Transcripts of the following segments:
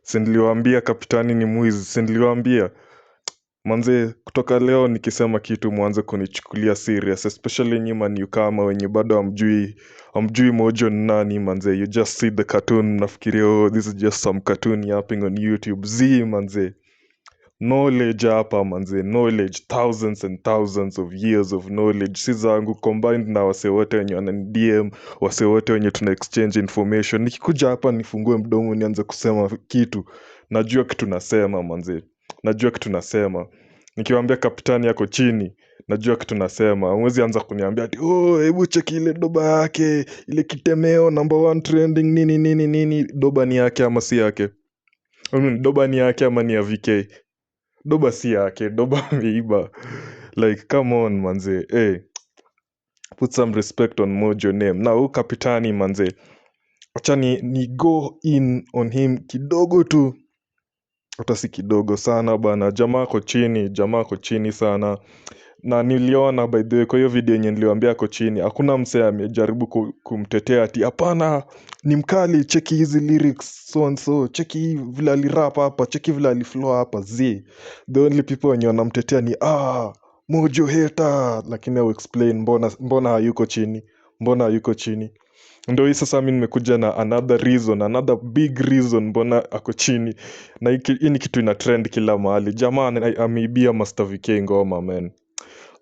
Si niliwaambia Kapitani ni mwizi? Si niliwaambia? Manze, kutoka leo nikisema kitu mwanze kunichukulia serious, especially nyi ma newcomer wenye bado hamjui Mojo ni nani. Manze, you just see the cartoon, mnafikiria, "Oh, this is just some cartoon yapping on YouTube." Z, manze, knowledge hapa, manze, knowledge, thousands and thousands of years of knowledge, si zangu, combined na wase wote wenye wanani DM, wase wote wenye tuna exchange information. Nikikuja hapa nifungue mdomo nianze kusema kitu, najua kitu nasema. Manze, najua kitu nasema. Nikiwaambia Kapitani yako chini, najua kitu nasema. Huwezi anza kuniambia ati, "Oh, hebu cheki ile doba yake, ile Kitemeo, number one trending, nini nini nini." Doba ni yake ama si yake? I mean, doba ni yake ama ni ya VK? Doba si yake, doba ameiba. Like, come on, manze. Hey, put some respect on Mojo name. Na huu Kapitani, manze, acha ni go in on him kidogo tu, hata si kidogo sana bana. Jamaa ako chini, jamaa ako chini sana. Na niliona, by the way, kwa hiyo video yenye niliwaambia ako chini, hakuna msee amejaribu kumtetea ati, "Hapana, ni mkali, cheki hizi lyrics, so and so, cheki vile alirap hapa, cheki vile aliflow hapa." Z, the only people wenye wanamtetea ni, "Ah, Mojo hater," lakini au explain mbona hayuko chini, mbona hayuko chini. Ndo hii sasa mi nimekuja na another reason, another big reason mbona ako chini. Na hii ni kitu ina trend kila mahali. Jamaa ameibia Master VK ngoma, man.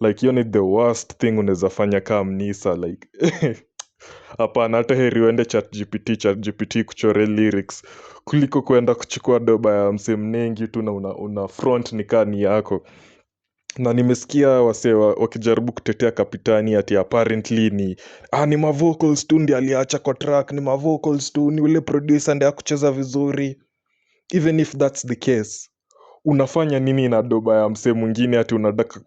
Like, hiyo ni the worst thing unaweza fanya kaa mnisa. Like, hapana, hata heri uende ChatGPT, ChatGPT kuchore lyrics kuliko kuenda kuchukua doba ya msee mnengi tu na una front ni kaa ni yako. Na nimesikia wasee wakijaribu kutetea Kapitani ati apparently ni mavocals tu ndi aliacha kwa track, ni mavocals tu, ni ule producer ndi akucheza vizuri. Even if that's the case, unafanya nini na doba ya msee mwingine ati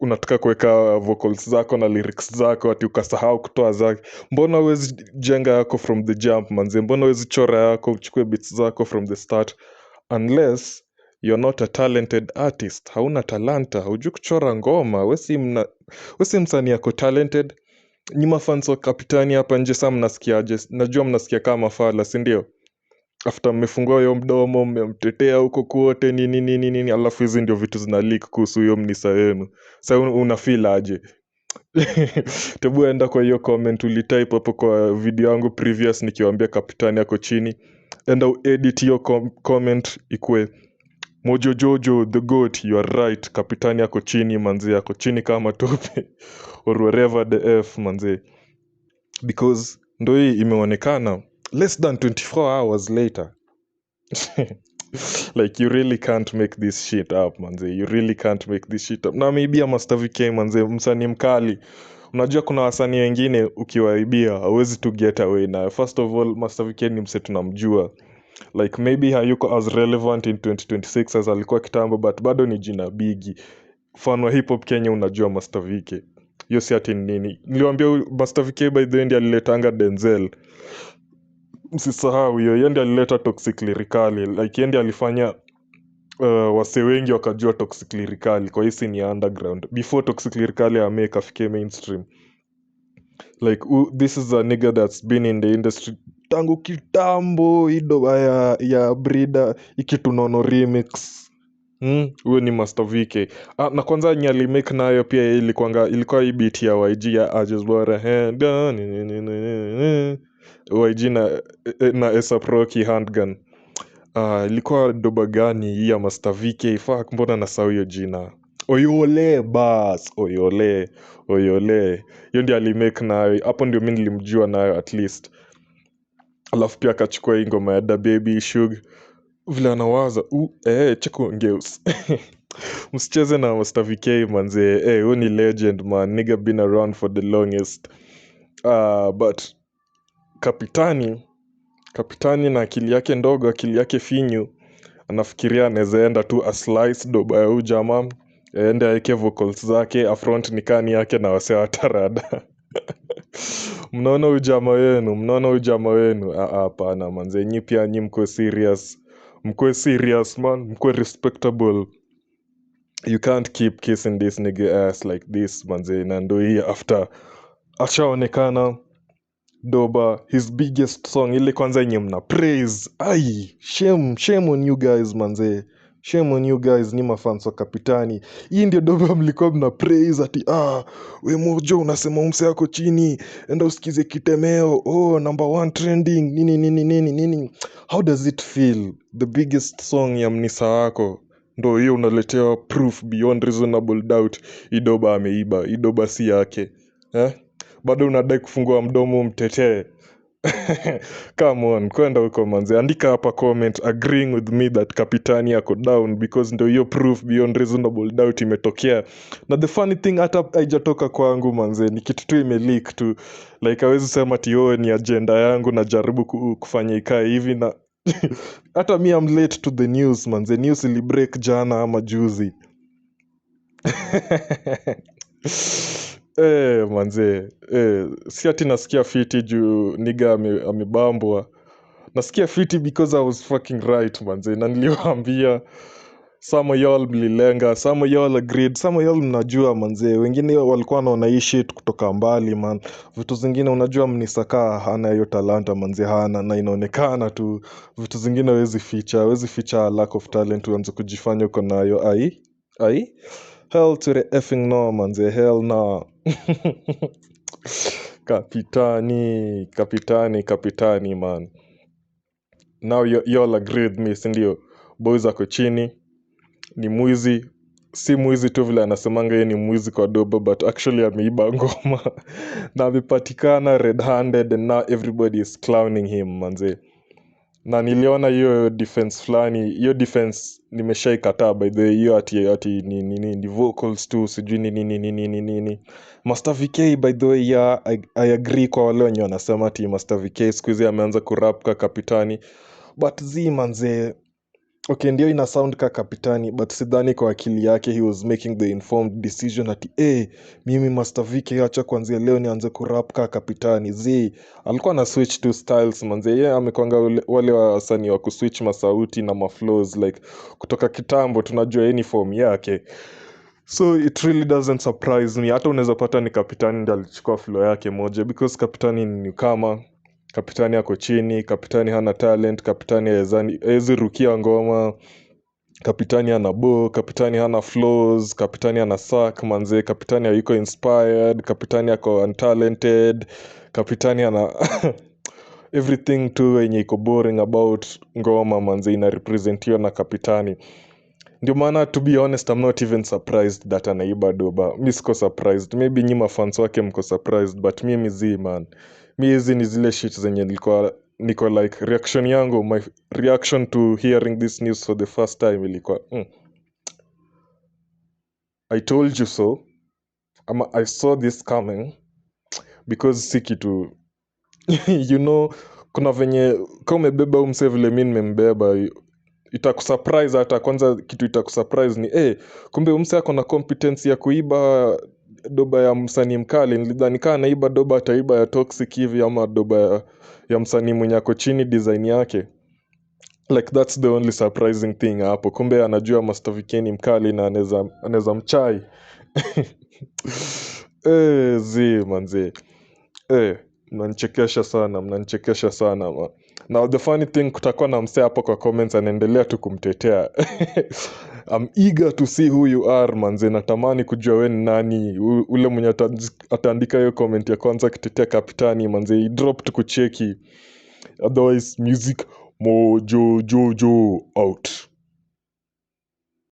unataka kuweka vocals zako na lyrics zako, ati ukasahau kutoa zake? Mbona huwezi jenga yako from the jump, manze? Mbona huwezi chora yako, uchukue beats zako from the start? Unless you're not a talented artist, hauna talanta, haujui kuchora ngoma, we si msanii ako talented. Nyi mafans wa Kapitani hapa nje, saa mnasikiaje? Najua mnasikia kama mafala, si ndio? After mmefungua hiyo mdomo, mmemtetea huko kwote, nini nini nini, alafu hizi ndio vitu zina leak kuhusu huyo mnisa wenu. Sa una feel aje? Tebu enda kwa hiyo comment ulitype hapo kwa video yangu previous nikiwaambia Kapitani ako chini, enda uedit hiyo comment ikue, "Mojo Jojo the goat, you are right, Kapitani ako chini, manze, ako chini kama tope," or wherever the f, manze. Because ndo hii imeonekana less than 24 hours later. Like, you really can't make this shit up, manze. You really can't make this shit up. Na ameibia Master VK, manze, msanii mkali. Unajua kuna wasanii wengine ukiwaibia hauwezi tu get away nayo. First of all, Master VK ni mse tunamjua. Like, maybe hayuko as relevant in 2026 as alikuwa kitambo, but bado ni jina bigi. Fan wa hip hop Kenya, unajua Master VK. Hiyo si ati ni nini. Niliwaambia huyu Master VK, by the way, ndiye aliletanga Denzel. Msisahau hiyo. Yeye ndiye alileta Toxic Lyrikali. Like, yeye ndiye alifanya wase wengi wakajua Toxic Lyrikali kwa hii scene ya underground before Toxic Lyrikali amake afike mainstream. Like, this is a nigga that's been in the industry tangu kitambo. Hii doba ya Breeder, Ikitunono remix. Huyo ni Master VK. Ah, na kwanza yenye alimake nayo pia ilikuwa hii beat ya YG ya "I just bought a handgun", ni, ni, ni, ni, ni. YG na ASAP Rocky, "Handgun". Ah, ilikuwa doba gani hii ya Master VK? Fuck, mbona nasahau hiyo jina? Oyole, bas, Oyole, Oyole. Hiyo ndio alimake nayo. Hapo ndio mi nilimjua nayo at least. Alafu pia akachukua hii ngoma ya Da Baby Shug. Vile anawaza, cheku ngeus. Msicheze na Master VK, manze. Eh, huyu ni legend, man. Nigga been around for the longest. But Kapitani na akili yake ndogo, akili yake finyu, anafikiria anaweza enda tu a slice doba ya huyu jamaa, aende aeke vocals zake, afront ni kani yake na wasee watarada. Mnaona huyu jamaa wenu, mnaona huyu jamaa wenu? Ah, ah, hapana manze, nyi pia nyi mkuwe serious. Mkuwe serious, man, mkuwe respectable. You can't keep kissing this nigga ass like this, manze. Na ndo hii after ashaonekana Doba, his biggest song, ile kwanza yenye mna praise. Ai, shame, shame on you guys manze. Shame on you guys, ni mafans wa Kapitani. Hii ndio doba mlikuwa mna praise ati, we Mojo unasema umse yako chini, enda usikize Kitemeo, oh number 1 trending, nini nini nini nini. How does it feel? The biggest song ya mnisa wako ndo hiyo unaletewa proof beyond reasonable doubt, hii doba ameiba, hii doba si yake. Bado unadai kufungua mdomo mtetee. Come on, kwenda huko manze. Andika hapa comment agreeing with me that Kapitani ako down, because ndo hiyo proof beyond reasonable doubt imetokea. Na the funny thing, hata haijatoka kwangu manze, ni kitu tu imeleak tu. Like hawezi sema ati oh, ni agenda yangu najaribu kufanya ikae hivi na hata mi am late to the news manze. News ili break jana ama juzi. Manze, si ati nasikia fiti juu nigga amebambwa. Nasikia fiti because I was fucking right manze. Na niliwaambia, some of you all mlilenga, some of you all agreed, some of you all mnajua manze. Wengine walikuwa wanaona hii shit kutoka mbali man. Vitu zingine unajua mnisaka hana hiyo talanta manze, hana, na inaonekana tu. Vitu zingine huwezi ficha, huwezi ficha lack of talent uanze kujifanya uko nayo. Ai, ai. Hell to the effing no manze, hell no. Kapitani, Kapitani, Kapitani man. Now you all agree with me, si ndio? Boys ako chini, ni mwizi. Si mwizi tu vile anasemanga yeye ni mwizi kwa doba, but actually ameiba ngoma. Na amepatikana red-handed and now everybody is clowning him manze. Na niliona hiyo defense fulani, hiyo defense nimeshaikataa by the way, hiyo ati ni vocals tu, sijui ni nini, nini, nini, nini. Master VK by the way, yeah, I agree kwa wale wenye wanasema ati Master VK siku hizi ameanza kurap ka Kapitani. But zi manze, okay, ndio ina sound ka Kapitani, but sidhani kwa akili yake he was making the informed decision ati, mimi Master VK acha kuanzia leo nianze kurap ka Kapitani. Zi, alikuwa na switch to styles manze. Yeye amekwanga wale wasanii wa kuswitch masauti na maflows, like kutoka kitambo tunajua any form yake. So it really doesn't surprise me. Hata unaweza pata ni Kapitani ndiye alichukua flow yake moja, because Kapitani ni newcomer. Kapitani ako chini, Kapitani hana talent, Kapitani haezi rukia ngoma, Kapitani ana bo, Kapitani hana flows, Kapitani ana suck manze, Kapitani hayuko inspired, Kapitani ako untalented, Kapitani ana everything tu yenye iko boring about ngoma manze ina representiwa na Kapitani. Ndio maana to be honest I'm not even surprised that anaiba doba. Mi siko surprised. Maybe nyi mafans wake mko surprised, but mimi zi man. Mi hizi ni zile shit zenye nilikuwa niko like reaction yangu, my reaction to hearing this news for the first time ilikuwa, I told you so, ama I saw this coming, because si kitu you know, kuna venye kama umebeba huyu msee vile mi nimembeba, itakusurprise. Hata kwanza kitu itakusurprise ni, kumbe huyu msee ako na competence ya kuiba doba ya msanii mkali. Nilidhani kaa anaiba doba ataiba ya Toxic hivi ama doba ya msanii mwenye ako chini design yake. Like that's the only surprising thing hapo. Kumbe anajua Master VK ni mkali na anaweza mchai. Zi manze. Mnanichekesha sana, mnanichekesha sana ma. Now the funny thing, kutakuwa na msee hapo kwa comments anaendelea tu kumtetea. I'm eager to see who you are manze, natamani kujua we ni nani. Ule mwenye ataandika hiyo comment ya kwanza akitetea Kapitani manze, i drop tu kucheki. Otherwise music mojo jojo out.